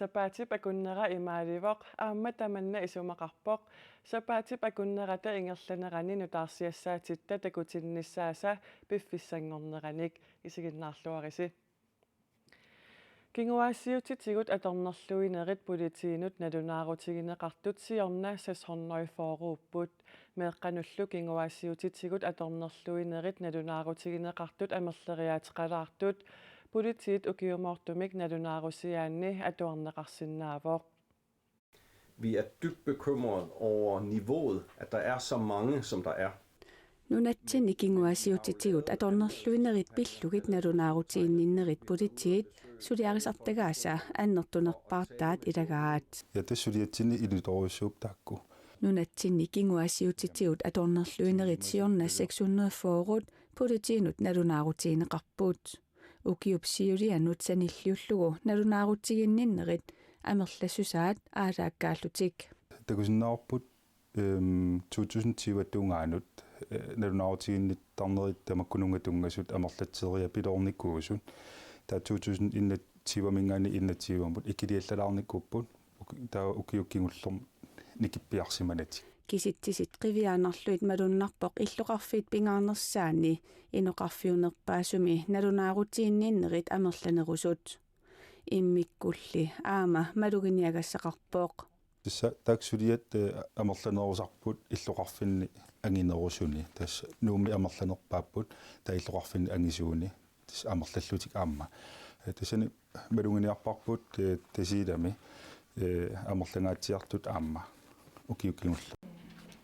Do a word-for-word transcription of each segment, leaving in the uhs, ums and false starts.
Sapaatip akunnera imaalivoq, aamma tamanna isumaqarpoq sapaatip akunnerata ingerlanerani nutaarsiassaatitta takutinnissaasa piffissanngorneranik. Isiginnaarluarisi. Kinguaassiuutitigut atornerluinerit politiinut nalunaarutigineqartut siorna seks hundrede fyrreupput. Meeqqanullu kinguaassiuutitigut atornerluinerit nalunaarutigineqartut amerleriaateqalaartut politiit ukiumoortumik nalunaarusiaanni atuarneqarsinnaavoq. Vi er dybt bekymrede over niveauet, at der er så mange, som der er. Nunatsinni kinguaassiuutitigut atornerluinerit pillugit nalunaarutiginninnerit politiit suliarisartagaasa annertunerpaartaat ilagaat. Ja, tassa suliatsinni inutorujussuupput taakku. Nunatsinni kinguaassiuutitigut atornerluinerit siorna seks hundrede fyrre politiinut nalunaarutigineqarput. Ukiup siulianut sanilliullugu nalunaarutiginninnerit amerlassusaat aalaakkaallutik. Takusinnaavarput, øhm, to tusind tyve tungaanut, øh, nalunaarutiginnittarnerit tamakkununnga tunngasut amerlatseriapiloornikuusut. Taava to tusind enogtyveminngaanniit enogtyvemut ikiliallalaarnikuupput. Uki-, taava ukiut kingullermik nikippiarsimanatik. Kisitsisit qiviaannarlugit malunnarpoq illoqarfiit pingaarnersaanni inoqarfiunerpaasumi nalunaarutiginninnerit amerlanerusut. Immikkulli aamma maluginiagassaqarpoq. Tassa taakku suliat, øh, amerlanerusarput illoqarfinni anginerusuni. Tassa Nuummi amerlanerpaapput taava illoqarfinni angisuuni. Tassa amerlallutik aamma. Øh, tassani maluginiarparput, øh, Tasiilami, øh, amerlangaatsiartut aamma ukiut kingullermik.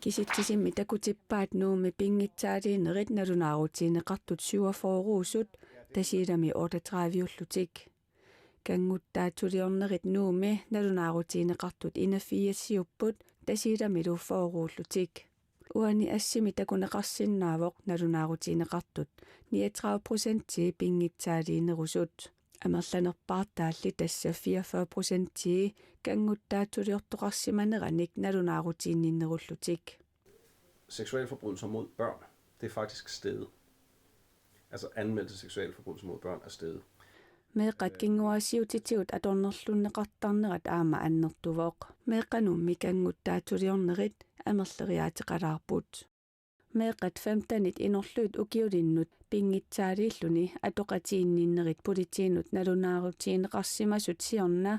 Kisitsisimmi takutippaat Nuummi pinngitsaaliinerit nalunaarutigineqartut syvogfyrreusut, Tasiilami otteogtrediveullutik. Kannguttaatsuliornerit Nuummi nalunaarutigineqartut enogfirsiupput, Tasiilamilu fyrreullutik. Uani assimi takuneqarsinnaavoq nalunaarutigineqartut niogtredive procentii pinngitsaaliinerusut. Amerlanerpaartaalli tassa fireogfyrre procentii kannguttaatsuliortoqarsimaneranik nalunaarutiginninnerullutik. Seksualforbrydelser mod børn, det er faktisk steget. Altså anmeldte seksualforbrydelser mod børn er steget. Meeqqat kinguaassiuutitigut atornerlunneqartarnerat aamma annertuvoq. Meeqqanummi kannguttaatsuliornerit amerleriaateqalaarput. Meeqqat femtenit inorlugit ukiulinnut pinngitsaaliilluni atoqatiginninnerit politiinut nalunaarutigineqarsimasut siorna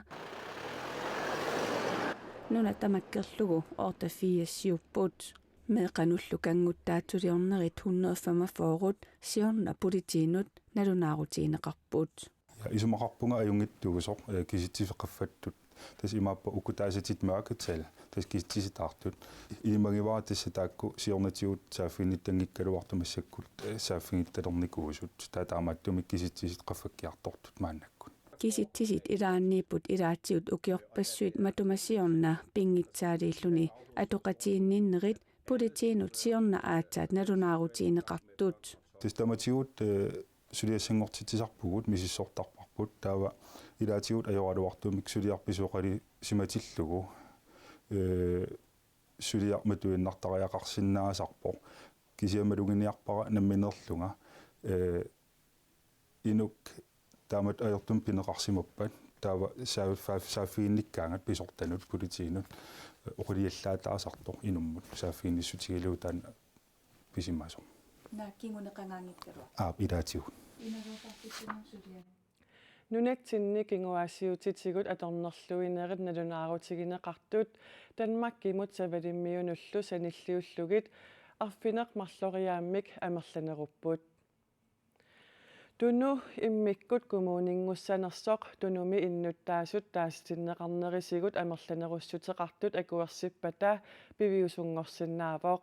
nuna tamakkerlugu otteogfirsiupput. Meeqqanullu kannguttaatsuliornerit hundrede femogfyrre siorna politiinut nalunaarutigineqarput. Ja, isumaqarpunga ajunngitsuusoq, øh, kisitsisit qaffattut. Tassa imaappoq uku taasatit mørketal, tassa kisitsisitaartut. Ilimagivara tassa taakku siornatigut saaffiginnittanngikkaluartut massakkut, øh, saaffiginnittalernikuusut. Taava taamaattumik kisitsisit qaffakkiartortut maannakkut. Kisitsisit ilaanniipput ilaatigut ukiorpassuit matuma siorna pinngitsaaliilluni atoqatiginninnerit politiinut siorna aatsaat nalunaarutigineqartut. Tassa tamatigut, øh, suliassanngortitsisarpugut, misissortarparput, taava ilaatigut ajoraluartumik suliaq pisoqalisimatillugu, øh, suliaq matuinnartariaqarsinnaasarpoq. Kisianni maluginiarpara nammineerlunga, øh, inuk taamatut ajortumik pineqarsimappat, taava saa-, saa-, saaffiginnikkaangat pisortanut politiinut, øh, oqiliallaataasartoq inummut saaffiginnissutigalugu taanna pisimasoq. Naa, kinguneqangaanngikkaluaq. Aap, ilaatigut. Imaluunniit suliani. Nunatsinni kinguaassiuutitigut atornerluinerit nalunaarutigineqartut Danmarkimut Savalimmiunullu sanilliullugit arfineq-marloriaammik amerlanerupput. Tunu immikkut kommuniinngussanersoq Tunumi innuttaasut taasitinneqarnerisigut amerlanerussuteqartut akuersippata piviusunngorsinnaavoq.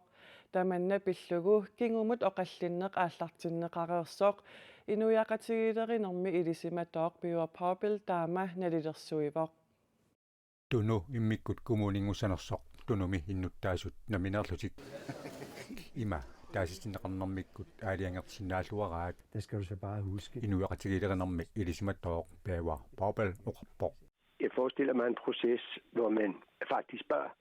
Tamanna pillugu kingumut oqallinneq aallartinneqareersoq inuiaqatigiilerinermi ilisimatooq Birger Poppel taama nalilersuivoq. Tunu immikkut kommuniinngussanersoq Tunumi innuttaasut nammineerlutik ima taasitinneqarnermikkut aalajangersinnaalluaraat. Der skal du så bare huske. Inuiaqatigiilerinermi ilisimatooq Birger Poppel oqarpoq. Jeg forestiller mig en proces, hvor man faktisk bør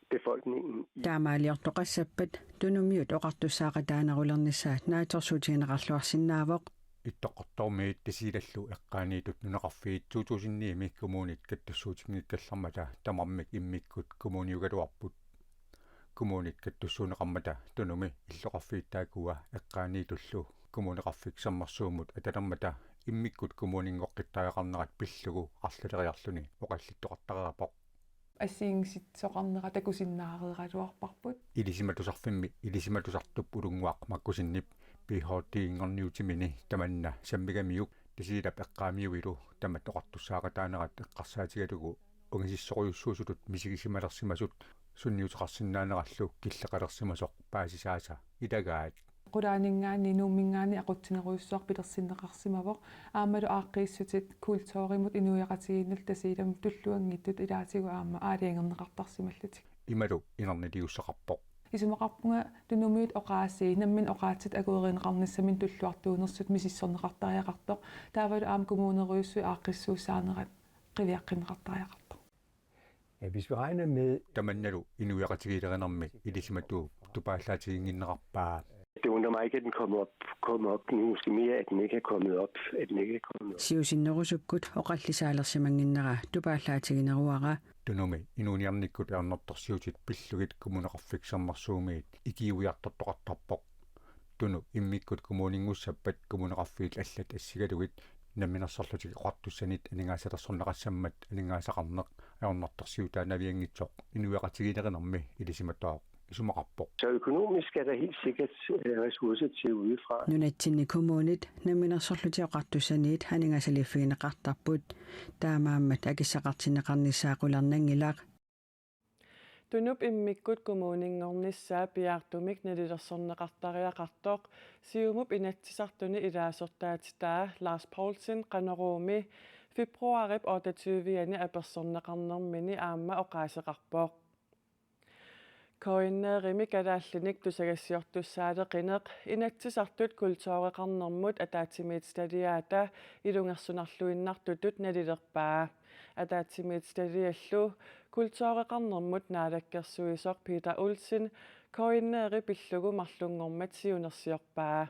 befolkningen i Taamaaliortoqassappat Tunumiut oqartussaaqataanerulernissaa naatsorsuutigineqarluarsinnaavoq. Ittoqqortoormiit Tasiilallu eqqaaniittut nunaqarfiit to tusind ni-mi kommunit kattussuutinngikkallarmata tamarmik immikkut kommuniugaluarput. Kommunit kattussuunneqarmata Tunumi illoqarfiit taakkua eqqaaniittullu Kommuneqarfik Sermersuummut atalermata immikkut kommuninngoqqittariaqarnerat pillugu arlaleriarluni oqallittoqartareerpoq. Assigiinngisitsoqarnera takusinnaareeraluarparput. Ilisimatusarfimmi Ilisimatusartup Ulunnguaq Markussenip P H D-nngorniutimini tamanna sammigamiuk Tasiilap eqqaamiuilu tamat oqartussaaqataanerat eqqarsaatigalugu ungasissorujussuusutut misigisimalersimasut sunniuteqarsinnaanerallu killeqalersimasoq paasisaasa ilagaat. Qulaaninngaanniit Nuumminngaanniit aqutsinerujussuaq pilersinneqarsimavoq, aammalu aaqqiissutit kulturimut inuiaqatigiinnullu Tasiilamut tulluanngitsut ilaatigut aamma aalajangerneqartarsimallutik. Imalu inerniliussaqarpoq. Isumaqarpunga Tunumiut oqaasii namminneq oqaatsit akuerineqarnissaminnik tulluartuunersut misissorneqartariaqartoq. Taavalu aamma kommunerujussuit aaqqissuussaanerat qiviaqqinneqartariaqartoq. Ja, hvis vi regner med tamannalu inuiaqatigiilerinermi ilisimatuup tupaallaatiginnginnerarpaa. Det undrer mig ikke, at den kommer op, kommer op nu. Måske mere, at den ikke er kommet op. At den ikke er kommet op. Siusinnerusukkut oqallisaalersimannginnera tupaallaatigineruara. Tunumi inuuniarnikkut ajornartorsiutit pillugit Kommuneqarfik Sermersuumiit ikiuiartortoqartarpoq. Tunu immikkut kommuninngussappata Kommuneqarfiit allat assigalugit Namminersorlutik Oqartussanit aningaasalersorneqassammat aningaasaqarneq ajornartorsiutaanavianngitsoq inuiaqatigiilerinermi ilisimatooq isumaqarpoq. Så økonomisk er der helt sikkert øh, ressourcer til udefra. Nunatsinni kommunit Namminersorlutik Oqartussanit aningaasaliiffigineqartarput. Taamaammat akissaqartinneqarnissaa qularnanngilaq. Tunup immikkut kommuninngornissaa piaartumik nalilersorneqartariaqartoq Siumup Inatsisartuni ilaasortaatitaa Lars Poulsen Qanoruumi februaarip otteogtyve-ani apersorneqarnermini aamma oqaaseqarpoq. K N R-imi kalaallinik tusagassiortussaaleqineq Inatsisartut kultureqarnermut ataatsimiititaliaata ilungersunarluinnartutut nalilerpaa. Ataatsimiititaliallu kultureqarnermut naalakkersuisoq Peter Olsen K N R-i pillugu marlunngormat siunersiorpaa.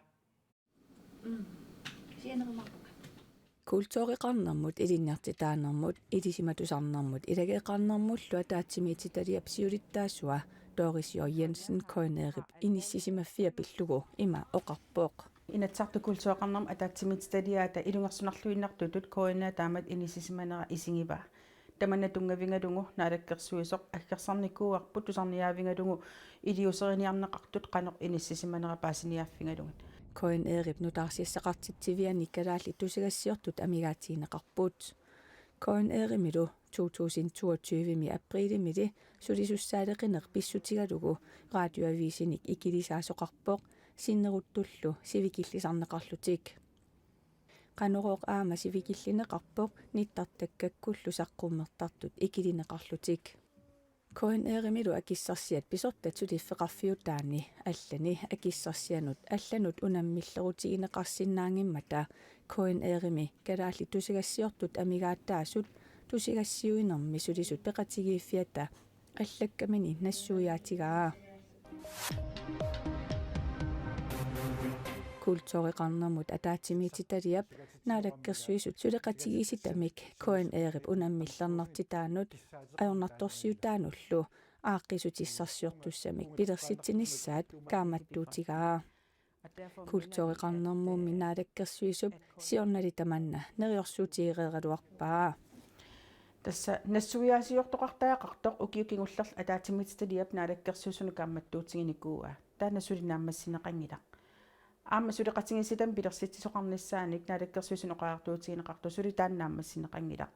Kultureqarnermut, ilinniartitaanermut, ilisimatusarnermut ilageeqarnermullu ataatsimiititaliap siulittaasua Doris J. Jensen K N R-ip inissisimaffia pillugu ima oqarpoq. Inatsisartut kultureqarnermut ataatsimiititaliaata ilungersunarluinnartutut K N R taamatut inissisimanera isigivaa. Tamanna tunngavigalugu naalakkersuisoq aggersarnikuuarput tusarniaavigalugu iliuuseriniarneqartut qanoq inissisimanera paasiniaaffigalugit. K N R-ip nutaarsiassaqartitsiviani kalaallit tusagassiortut amigaatigineqarput. K N R-imilu to tusind toogtyve-mi apriilimili sulisussaaleqineq pissutigalugu Radioavisinik ikilisaasoqarpoq sinneruttullu sivikillisarneqarlutik. Qanorooq aamma sivikillineqarpoq nittartakkakkullu saqqummertartut ikilineqarlutik. K N R-imilu akissarsiat pisortat suliffeqarfiutaanni allani akissarsianut allanut unammillerutigineqarsinnaanngimmata K N R-imi kalaallit tusagassiortut amigaataasut tusagassiuinermi sulisut peqatigiiffiata allakkamini nassuiaatigaa. Kultureqarnermut ataatsimiititaliap naalakkersuisut suleqatigiissitamik K N R-ip unammillernartitaanut ajornartorsiutaanullu aaqqiissutissarsiortussamik pilersitsinissaat kaammattuutigaa. Kultureqarnermummi naalakkersuisup siornali tamanna neriorsuutigereeraluarpaa. Tassa nassuiaasiortoqartariaqartoq ukiut kingullerni ataatsimiititaliap naalakkersuisunut kaammattuutiginikuuaa. Taanna suli naammassineqanngilaq. Aamma suleqatigiissitami pilersitsisoqarnissaanik naalakkersuisunut oqariartuutigineqartoq suli taanna naammassineqanngilaq.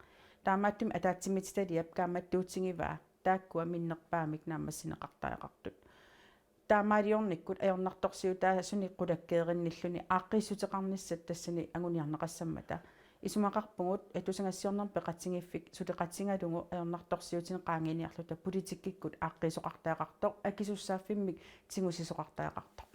Taamaattumik ataatsimiititaliap kaammattuutigivaa taakkua minnerpaamik naammassineqartariaqartut. Taamaaliornikkut ajornartorsiutaasunik qulakkeerinnilluni aaqqiissuteqarnissat tassani anguniarneqassammata. Isumaqarpugut tusagassiornermut peqatigiiffik suleqatigalugu ajornartorsiutinik qaangiiniarluta politikkikkut aaqqiisoqartariaqartoq akisussaaffimmik tigusisoqartariaqartoq.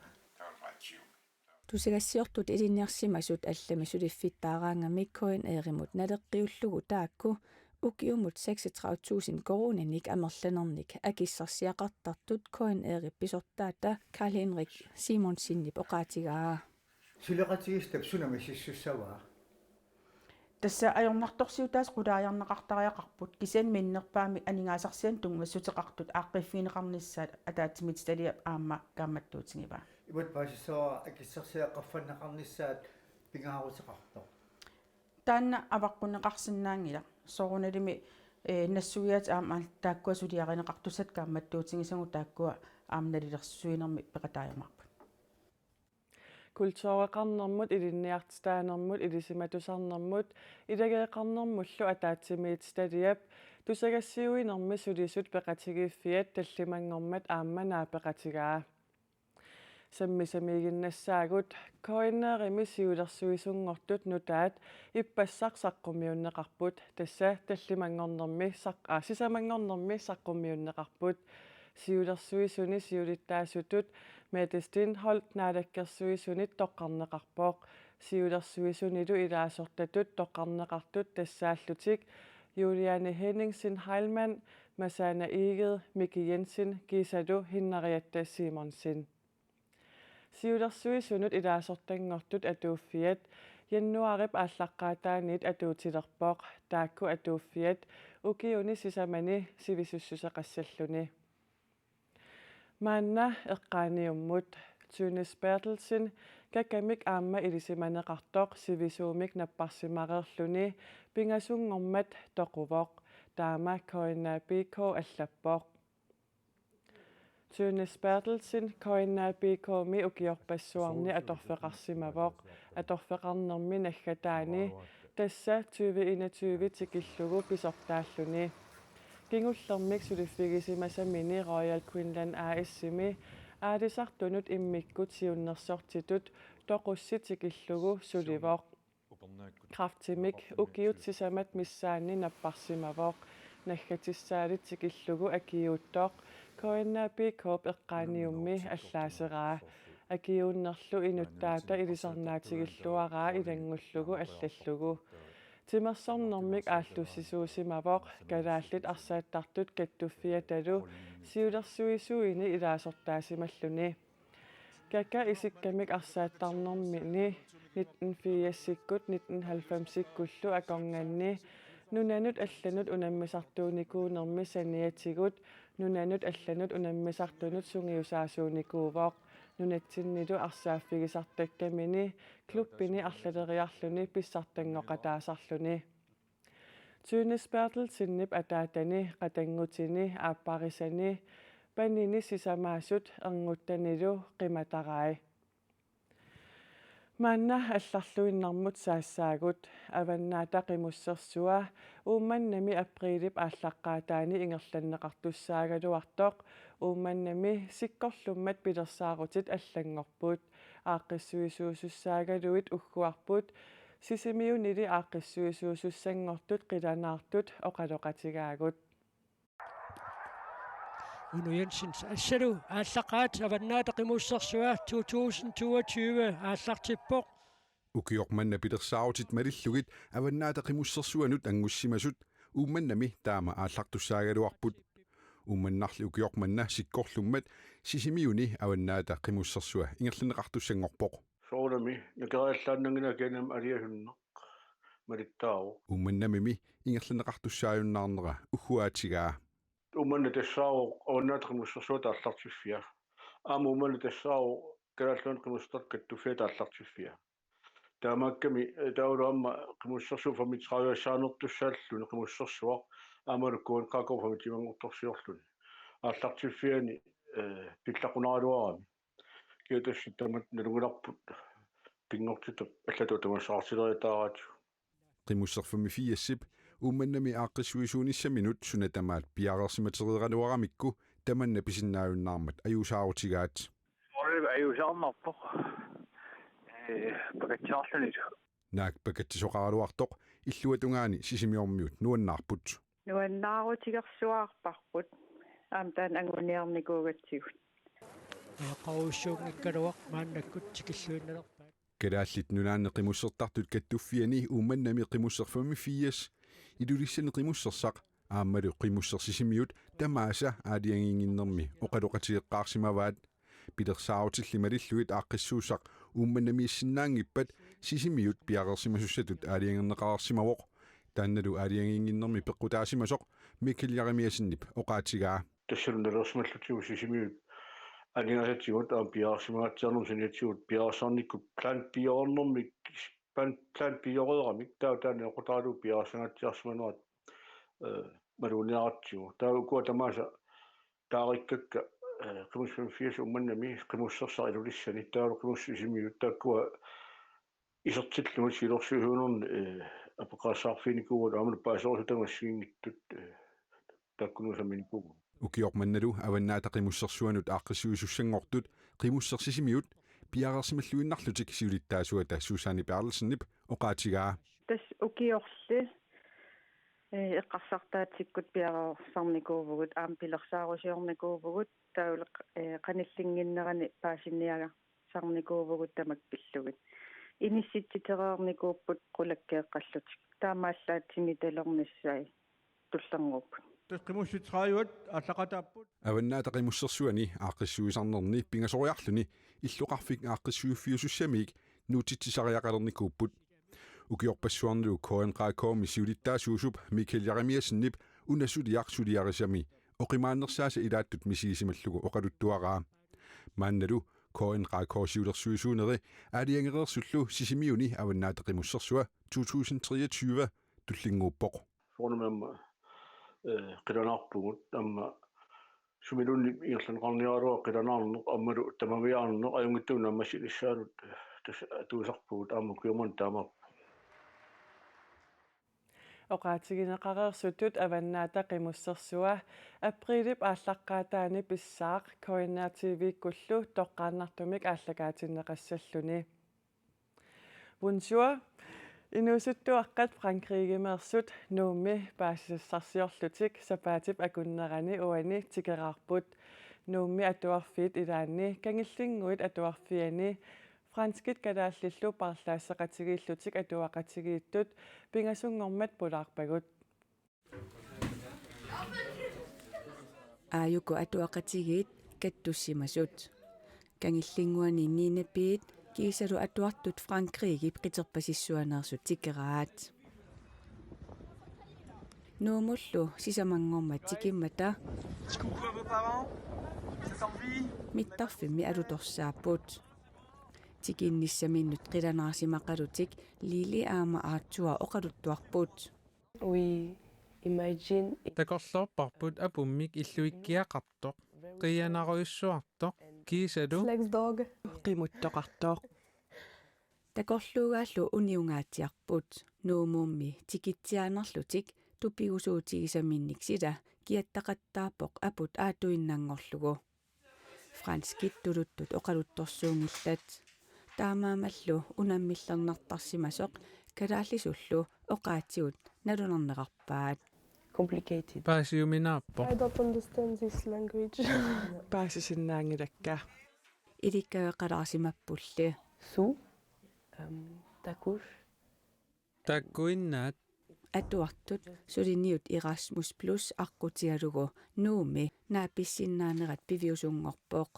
Tusagassiortut ilinniarsimasut allamik suliffittaaraangamik K N R-imut naleqqiullugu taakku ukiumut seksogtredive tusind koruuninik amerlanernik akissarsiaqartartut K N R-ip pisortaata Karl-Henrik Simonsenip oqaatigaa. Suleqatigiissitap suna misissussavaa? Tassa ajornartorsiutaasa qulaajarneqartariaqarput, kisianni minnerpaamik aningaasarsianik tunngassuteqartut aaqqiffigineqarnissaat ataatsimiititaliap aamma kaammattuutigivaa. Imatut paasissavara akissarsiat qaffanneqarnissaat pingaaruteqartoq? Taanna avaqqunneqarsinnaanngilaq. Soorunalimi, eh, nassuiaat aamma taakkua suliarineqartussat kaammattuutigisagut taakkua aamma nalilersuinermi peqataajumaarput. Kultureqarnermut, ilinniartitaanermut, ilisimatusarnermut, ilageeqarnermullu ataatsimiititaliap tusagassiuinermi sulisut peqatigiiffiat tallimanngormat aamma naapeqatigaa. Sammisamiiginnassaagut. KNR-imi siulersuisunngortut nutaat ippassaq saqqummiunneqarput, tassa tallimanngornermi saq-, aa, sisamanngornermi saqqummiunneqarput. Siulersuisuni siulittaasutut Mette Steenholdt Naalakkersuisunit toqqarneqarpoq. Siulersuisunilu ilaasortatut toqqarneqartut tassaallutik Juliane Henningsen Heilmann, Masana Egede, Miki Jensen kiisalu Henriette Simonsen. Siulersuisunut ilaasortanngortut atuuffiat januaarip aallaqqaataaniit atuutilerpoq, taakku atuuffiat ukiuni sisamani sivisussuseqassalluni. Maanna eqqaaniummut. Thynes Berthelsen kakamik aamma ilisimaneqartoq sivisuumik napparsimareerluni pingasunngormat toquvoq, taama KNAPK allappoq. Thynes Berthelsen KNAPK-mi ukiorpassuarni atorfeqarsimavoq, atorfeqarnermi naggataani, tassa tyve enogtyve tikillugu pisortaalluni. Kingullermik suliffigisimasamini Royal Greenland A/S-imi aalisartunut immikkut siunnersortitut toqussi tikillugu sulivoq. Kræftimik ukiut sisamat missaanni napparsimavoq. Naggatissaalit tikillugu akiuuttoq KNAPK-p eqqaaniummi allaaseraa. Akiuunnerlu inuttaata ilisarnaatigilluaraa ilanngullugu allallugu. Timersornermik aallussisuusimavoq kalaallit arsaattartut kattuffiatalu siulersuisuini ilaasortaasimalluni. Kaka isikkamik arsaattarnermini nitten firsikkut nitten halvfemsikkullu akornanni nunanut allanut unammisartuunikuunermi saniatigut nunanut allanut unammisartunut sungiusaasuunikuuvoq. Nunatsinnilu arsaaffigisartakkamini klubbini arlaleriarluni pissartanngoqataasarluni. Thynes Berthelsenip ataatani, qatanngutini, aapparisani panini sisamaasut ernguttanilu qimatarai. Maanna allarluinnarmut saassaagut. Avannaata Qimussersua Uummannami apriilip aallaqqaataani ingerlanneqartussaagaluartoq Uummannami sikkorlummat pilersaarutit allanngorput. Aaqqissuisuusussaagaluit ugguarput, Sisimiunili aaqqissuisuusussanngortut qilanaartut oqaloqatigaagut. Uno Jensen, assalu aallaqqaat Avannaata Qimussersua to tusind toogtyve aallartippoq. Ukioq manna pilersaarutit malillugit Avannaata Qimussersuanut anngussimasut Uummannami taama aallartussaagaluarput. Uummannarli ukioq manna sikkorlummat Sisimiuni Avannaata Qimussersua ingerlanneqartussanngorpoq. Soorunami nakeriallaannanngilanga kianam aliasunneq malittaavoq. Uummannamimi ingerlanneqartussaajunnaarnera ugguaatigaa. Uummannaq tassaavoq Avannaata Qimussersuata aallartiffia. Aamma Uummannaq tassaavoq Kalaallit Nunaanni Qimussertartut Kattuffiata aallartiffia. Taamaakkami, eh, taavalu aamma Qimussersuup femogtredive-saanertussaalluni Qimussersuaq aammalu K N K K femogtyve-nngortorsiorluni. Aallartiffiani, eh, pillaqunaraluarami. Kiatassattamat nalunngilarput pinngortitap allatut tamassaqartileriataaraatigut. Qimusserfimmi firsip Uummannami aaqqissuisuunissaminut suna tamaat piareersimatereeraluaramikku tamanna pisinnaajunnaarmat ajuusaarutigaat. Orip ajuusaarnarpoq. Ee, pakatsiarlunilu. Naak pakatsisoqaraluartoq illuatungaani Sisimiormiut nuannaarput. Nuannaarutigersuaarparput. Aamma taanna anguniarnikuugatsigu. Eqqarujussuunngikkaluaq maannakkut tikilluinnalerpaat. Kalaallit Nunaanni Qimussertartut Kattuffiani Uummannami Qimusserfimmi firs, Ilulissani Qimussersaq aammalu Qimusseq Sisimiut tamaasa aalajangiinnginnermi oqaloqatigeqqaarsimavaat. Pilersaarutilli malillugit aaqqissuussaq Uummannamiissinnaanngippat Sisimiut piareersimasussatut aalajangerneqareersimavoq. Taannalu aalajangiinnginnermi peqqutaasimasoq Mikkel Jeremiassenip oqaatigaa. Tassalu naleersimallutigu Sisimiut aningaasatigut aamma piareersimagatsiarnermik saniatigut piareersarnikkut plan B-ornermik, plan, plan B-oreeramik taava taanna eqqortaralugu piareersagatsiarsimanerat, eh, maluginiaratsigu. Taava ukua tamaasa taarikkakka, eh, qimussimaffias Uummannami, qimussersaq Ilulissani, taavalu qimusseq Sisimiut, taakkua isertillugit siulersuisuunerni, eh, apeqqaassaarfiginikuuagut aammalu paaserusuttagussiginittut, eh, taakkununnga samminikuuvugut. Ukioq mannalu Avannaata Qimussersuanut aaqqissuisussanngortut Qimusseq Sisimiut piareersimalluinnarlutik siulittaasuata Susanne Berthelsenip oqaatigaa. Tassa ukiorli, eh, eqqarsartaatsikkut piareersarnikuuvugut, aamma pilersaarusiornikuuvugut, taavalu, eh, qanillinnginnerani paasiniagasarnikuuvugut tamakku pillugit. Inissitsitereernikuupput qulakkeeqqallutik. Taamaallaat timitalernissaat tullinnguupput. Tassa qimussit tredive aallaqataapput. Avannaata Qimussersuani aaqqissuisarnerni pingasoriarluni illoqarfik aaqqissuiffiusussamiik nuutsitsisariaqalernikuupput. Ukiorpassuarnilu K N K K-mi siulittaasuusup Mikkel Jeremiassenip una suliaq suliarisami oqimaannersaasa ilaattut misigisimallugu oqaluttuaraa. Maannalu K N K K siulersuisuuneri aalajangereersullu Sisimiuni Avannaata Qimussersua to tusind treogtyve tullinnguuppoq. Soorunami aamma, eh, qilanaarpugut aamma sumiluunniit ingerlanneqarniaraluaq qilanaarneq aammalu tamaviaarneq ajunngitsunik naammassinissaanut, eh, tassa atuisarpugut aamma ukioq manna taamaappoq. Oqaatigineqareersutut Avannaata Qimussersua apriilip aallaqqaataani pissaaq K N R T V-kkullu toqqaannartumik aallakaatinneqassalluni. Bonjour. Inuusuttuaqqat Frankrigimeersut Nuummi paasisassarsiorlutik sapaatip akunnerani uani tikeraarput. Nuummi atuarfiit ilaanni Kangillinnguit Atuarfiani franskit kalaallillu paarlaasseqatigiillutik atuaqatigiittut pingasunngormat pulaarpagut. Aajuku atuaqatigiit kattussimasut. Kangillinnguani niende B-t kiisalu atuartut Frankrigip qiterpasissuaneersut tikeraat. Nuummullu sisamanngormat tikimmata mittarfimmi alutorsaapput. Tikinnissaminnut qilanaarsimaqalutik Lili aamma Arthur oqaluttuarput. We imagine it. Takorloorparput apummik illuikkiaqartoq, qiianarujussuartoq, kiisalu Flex dog. Qimuttoqartoq. Takorluugaallu uniungaatsiarput. Nuummummi tikitsiaannarlutik tupigusuutigisaminnik sila kiattaqattaarpoq aput aatuinnanngorlugu. Franskit tuluttut oqaluttorsuunngillat. Taamaammallu unammillernartarsimasoq kalaallisullu oqaatsigut nalunarneqarpaat. Complicated. Paasiuminaappoq. I don't understand this language. Paasisinnaanngilakka. Ilikkagaqalaarsimappulli. Su, um, takush. Taakkuinnaat. Atuartut suliniut Erasmus Plus aqqutigalugu Nuummi naapissinnaanerat piviusunngorpoq.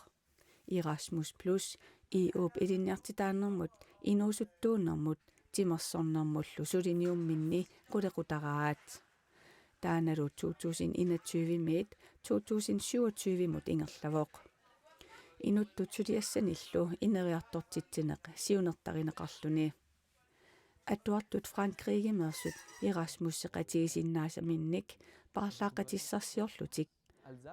Erasmus Plus E U-p ilinniartitaanermut, inuusuttuunermut, timersornermullu suliniumminni qulequtaraat. Taannalu to tusind enogtyve-miit to tusind syvogtyve-mut ingerlavoq. Inuttut suliassanillu ineriartortitsineq siunertarineqarluni. Atuartut Frankrigimeersut Erasmus-eqatigisinnaasaminnik paarlaaqatissarsiorlutik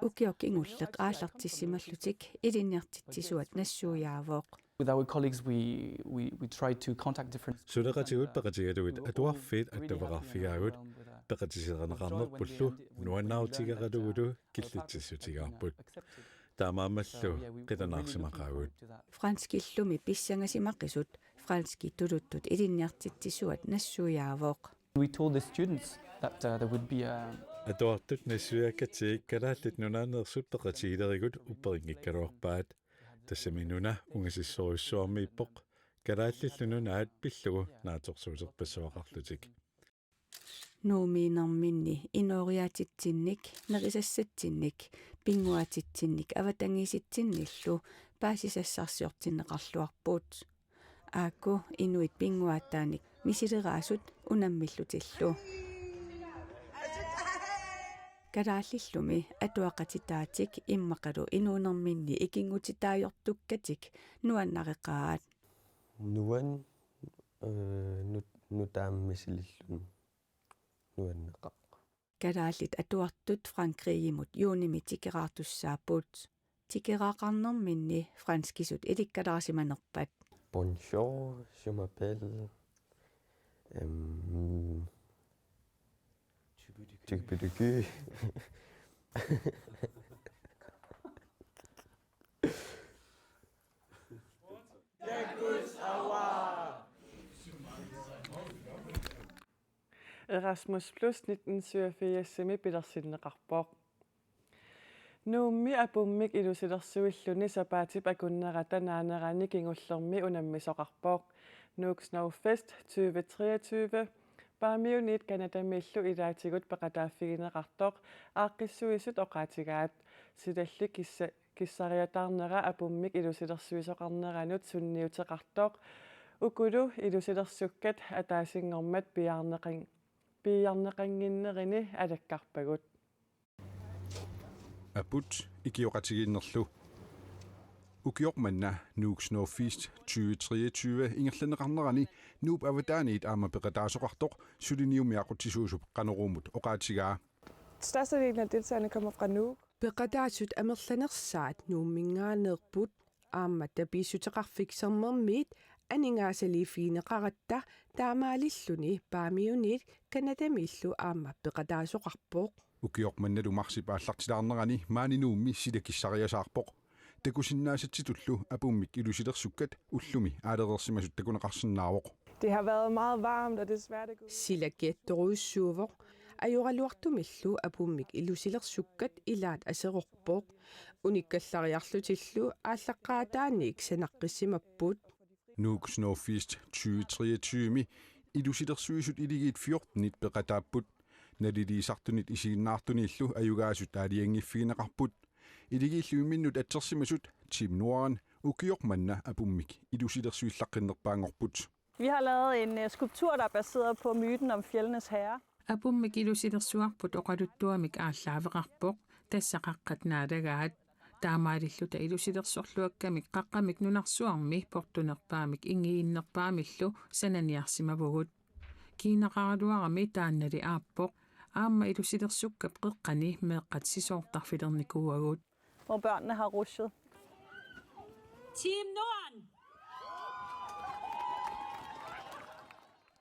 ukioq kingulleq aallartissimallutik ilinniartitsisuat nassuiaavoq. With our colleagues, we, we, we try to contact different schools and, uh, suleqatigut peqatigalugit atuarfiit attaveqarfigaagut peqatiserineqarnerpullu nuannaarutigeqalugulu killitsissutigaarput. Taamaammallu qilanaarsimaqaagut. Franskillumi pissangaasimaqisut franskit tuluttut ilinniartitsisuat nassuiaavoq. We told the students that, uh, there would be a... Atuartut nassuiaakkatsigu Kalaallit Nunaanneersut peqatigilerigut upperinngikkaluarpaat. Tassami nuna ungasissorujussuarmiippoq, kalaallillu nunaat pillugu naatsorsuuterpassuaqarlutik. Nuummiinerminni inooriaatitsinnik, nerisassatsinnik, pinnguaatitsinnik avatangiisitsinnillu paasisassarsiortinneqarluarput. Aaku inuit pinnguaataanik misileraasut unammillutillu. Kalaallillumi atuaqatitaatik immaqalu inuunerminni ikinngutitaajortukkatik nuannareqaat. Nuan, øh, nu-, nutaamik misililluni nuanneqaaq. Kalaallit atuartut Frankrigimut juunimi tikeraartussaapput. Tikeraaqarnerminni franskisut ilikkalaarsimanerpat. Bonjour, je m'appelle, øhm, Tjubidiki. Erasmus Plus nitten syvogfirsimi pilersinneqarpoq. Nuummi apummik ilusilersuilluni sapaatip akunnerata naanerani kingullermi unammisoqarpoq. Nuuk Snow Fest tyve treogtyve Paamiuniit Canadamiillu ilaatigut peqataaffigineqartoq aaqqissuisut oqaatigaat. Silalli kissa-, kissariataarnera apummik ilusilersuisoqarneranut sunniuteqartoq ukulu ilusilersukkat ataasinngormat piaarneqan-, piaarneqannginnerini alakkarpagut. Aput ikioqatigiinnerlu. Ukioq manna Nuuk Snow Fest tyve treogtyve ingerlanneqarnerani Nuup avataaniit aamma peqataasoqartoq suliniummi aqutsisuusup Qanoruumut oqaatigaa. Størstedelen af deltagerne kommer fra Nuuk. Peqataasut amerlanersaat Nuumminngaanneerput, aamma tapiissuteqarfik Sermermiit aningaasaliiffigineqaratta taamaalilluni Paamiuniit Canadamiillu aamma peqataasoqarpoq. Ukioq mannalu marsip aallartilaarnerani maani Nuummi sila kissariasaarpoq. Takusinnaasatsitullu apummik ilusilersukkat ullumi aalareersimasut takuneqarsinnaavoq. Det har været meget varmt, og det er svært at gå ud. Sila kiattorujussuuvoq, ajoraluartumillu apummik ilusilersukkat ilaat aserorpoq. Unikkallariarlutillu aallaqqaataaniit sanaqqissimapput. Nuuk Snow Fest tyve treogtyve-mi ilusilersuisut iligiit fjortenit peqataapput. Naliliisartunit isiginnaartuniillu ajugaasut aalajangiiffigineqarput. Iligiillu imminnut atsersimasut Team Norden ukioq manna apummik ilusilersuillaqqinnerpaanngorput. Vi har lavet en, øh, skulptur, der er baseret på myten om fjeldenes herre. Apummik ilusilersugarput oqaluttuamik aallaaveqarpoq, tassa qaqqat naalagaat. Taamaalilluta ilusilersorluakkamik qaqqamik nunarsuarmi portunerpaamik inngiinnerpaamillu sananiarsimavugut. Kiinaqaraluarami taannali aappoq, aamma ilusilersukkap qeqqani meeqqat sisoortarfilernikuuagut. Hvor børnene har rutsjet. Team Norden!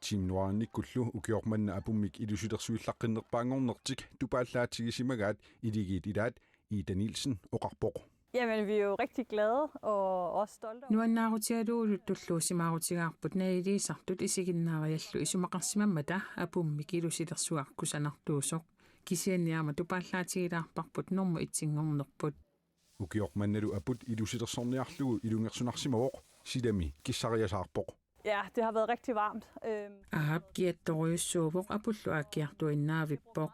Team Nordenikkullu ukioq manna apummik ilusilersuillaqqinnerpaanngornertik tupaallaatsigisimagaat iligiit ilaat Ida Nielsen oqarpoq. Jamen, vi er jo rigtig glade og også stolte over. Nuannaarutigalugulu tulluusimaarutigaarput naliliisartut isiginnaariallu isumaqarsimammata apummik ilusilersuaq kusanartuusoq. Kisianni aamma tupaallaatigilaarparput normu etsinngornerput. Ukioq mannalu aput ilusilersorniarlugu ilungersunarsimavoq, silami kissariasaarpoq. Ja, det har været rigtig varmt. Øhm. Aap kiattorujussuuvoq, apullu aakkiartuinnaavippoq.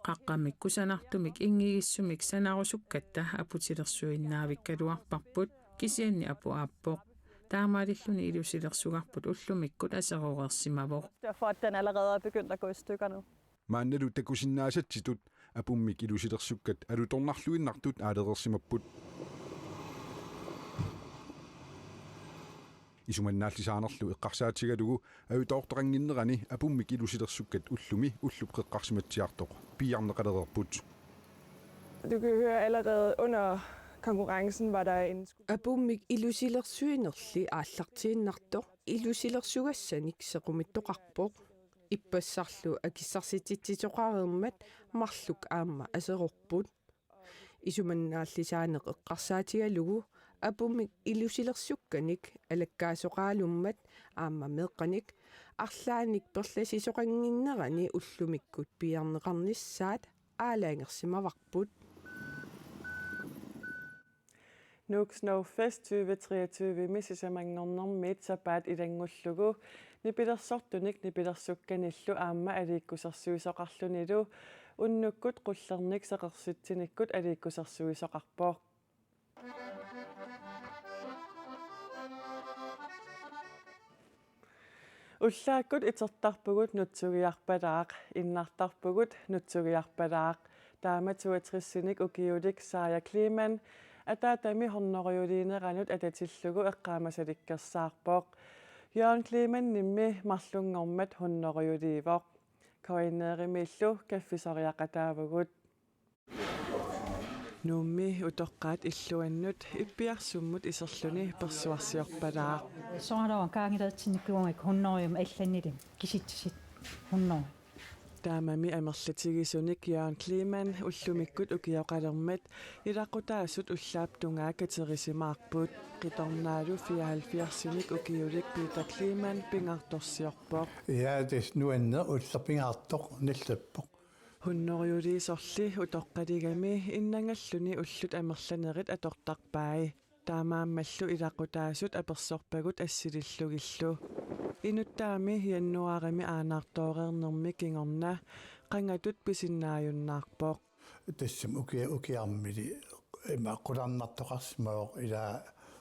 Qaqqamik kusanartumik inngigissumik sanarusukkatta aputilersuinnaavikkaluarparput, kisianni apu aappoq. Taamaalilluni ilusilersugarput ullumikkut aseroreersimavoq. Derfor, at den allerede er begyndt at gå i stykker nu. Maannalu takusinnaasatsitut apummik ilusilersukkat alutornarluinnartut aalareersimapput. Isumannaallisaanerlu eqqarsaatigalugu ajutoortaqannginnerani apummik ilusilersukkat ullumi ullup qeqqarsimatsiartoq piiarneqalereerput. Du kan høre allerede under konkurrencen, var der en sku- Apummik ilusilersuinerli aallartiinnartoq ilusilersugassanik sequmittoqarpoq. Ippassarlu akissarsitsitsitoqareermat marluk aamma aserorput. Isumannaallisaaneq eqqarsaatigalugu apummik ilusilersukkanik alakkaasoqaalummat aamma meeqqanik arlaannik perlasisoqannginnerani ullumikkut piiarneqarnissaat aalajangersimavarput. Nuuk Snow Fest tyve treogtyve-mi sisamanngornermiit sapaat ilanngullugu nipilersortunik nipilersukkanillu aamma aliikkusersuisoqarlunilu unnukkut qullernik seqersitsinikkut aliikkusersuisoqarpoq. Ullaakkut itertarpugut nutsugiarpalaaq, innartarpugut nutsugiarpalaaq. Taama toogtresinik ukiulik Saja Kleemann ataatami hunnorujuliineranut atatillugu eqqaamasalikkersaarpoq. Jørgen Kleemannimmi marlunngormat hunnorujuliivoq. KNR-imiillu kaffisoriaqataavugut. Nuummi utoqqaat illuannut Ippiarsummut iserluni persuarsiorpalaaq. Soraluan kaangilaatsinnikkuunngik hunnorujum allannilim kisitsisit hunnoruju. Taamami amerlatigisunik Jørgen Kleemann ullumikkut ukioqalermat ilaqutaasut ullaap tungaa katerisimaarput. Qitornaalu fireoghalvfjerdsinik ukiulik Peter Kleemann pingaartorsiorpoq. Ja, tassa nuanneq ullorpiartoq nallerpoq. Hunnorujuliisorli utoqqaligami innangalluni ullut amerlanerit atortarpai. Taamaammallu ilaqutaasut apersorpagut assilillugillu. Inuttaami januaarimi aanaartooreernermi kingorna qangatut pisinnaajunnaarpoq. Tassami ukia-, ukiarmili ima qularnartoqarsimavoq ila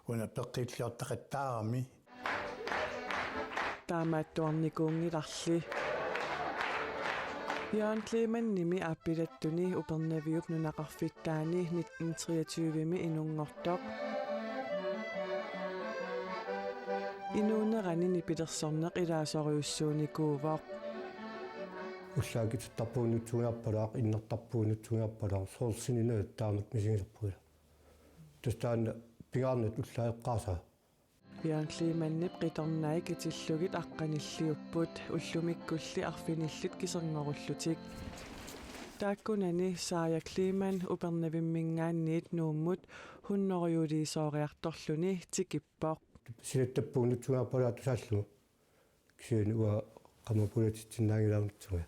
una peqqilliortaqattaarami. Taamaattuarnikuunngilarli. Jørgen Kleemannimi aappilattuni Upernaviup nunaqarfittaani nitten treogtyvemi inunngortoq. Inuunerani nipilersorneq ilaasorujussuunikuuvoq. Ullaakkut itertarpugut nutsugiarpalaaq, innartarpugut nutsugiarpalaaq, soorlu sininaat taamatut misigisarput ila. Tassa taanna pingaarnat ullaat eqqaasaa. Jørgen Kleemannip qitornai katillugit aqqanilliupput, ullumikkulli arfinillit kiserngorullutik. Taakkunani Saja Kleemann Upernavimminngaanniit Nuummut hunnorujuliisooriartorluni tikippoq. Silattappugut nutsugiarpalaaq tusaallugu. Kisianni uanga qamapulatitsinnaagilaarnitsuga.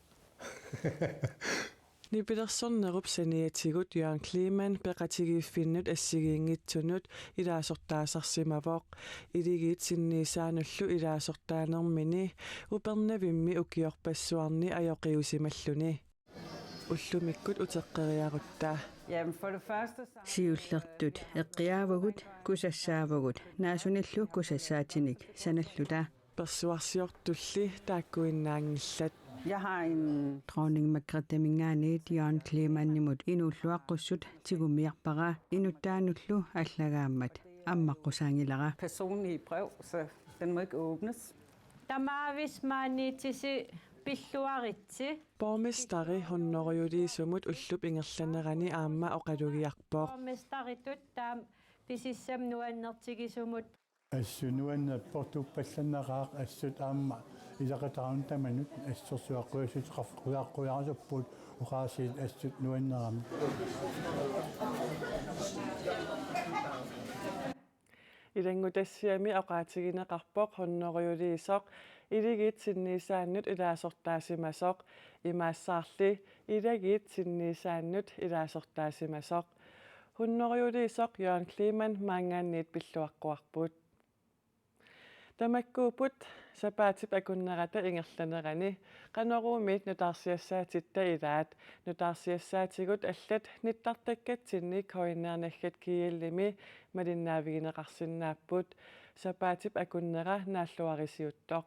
Nipilersornerup saniatigut Jørgen Kleemann peqatigiiffinnut assigiinngitsunut ilaasortaasarsimavoq. Iligiit sinniisaanullu ilaasortaanermini Upernavimmi ukiorpassuarni ajoqiusimalluni. Ullumikkut uteqqeriarutta. Jamen, for det første, så Siullertut eqqiaavugut, kusassaavugut, naasunillu kusassaatinik sanalluta. Persuarsiortulli taakkuinnaanngillat. Jeg har en Dronning Margrethe-minngaanniit Jørgen Kleemannimut inuulluaqqussut tigummiarpara, inuttaanullu allagaammat ammaqqusaanngilara. Personlige brev, så den må ikke åbnes. Tamaavis maaniitisi pilluaritsi. Borgmesteri hunnorujuliisumut ullup ingerlanerani aamma oqalugiarpoq. Borgmesteritut taama pisissami nuannertigisumut. Assut nuannerpoq, tuppallannaqaaq, assut aamma ilaqutariinnut tamanut assorsuaq qujassuteqarf-, quja-, qujarusupput oqaasiit assut nuannerami. Ilanngutassiami oqaatigineqarpoq hunnorujuliisoq iligiit sinniisaannut ilaasortaasimasoq, imaassaarli ilagiit sinniisaannut ilaasortaasimasoq. Hunnorujuliisoq Jørgen Kleemann maanngaanniit pilluaqquarput. Tamakkuupput sapaatip akunnerata ingerlanerani. Qanoruumi nutaarsiassaatitta ilaat? Nutaarsiassaatigut allat nittartakkatsinni K N R naggat G L-imi malinnaavigineqarsinnaapput. Sapaatip akunnera naalluarisiuttoq.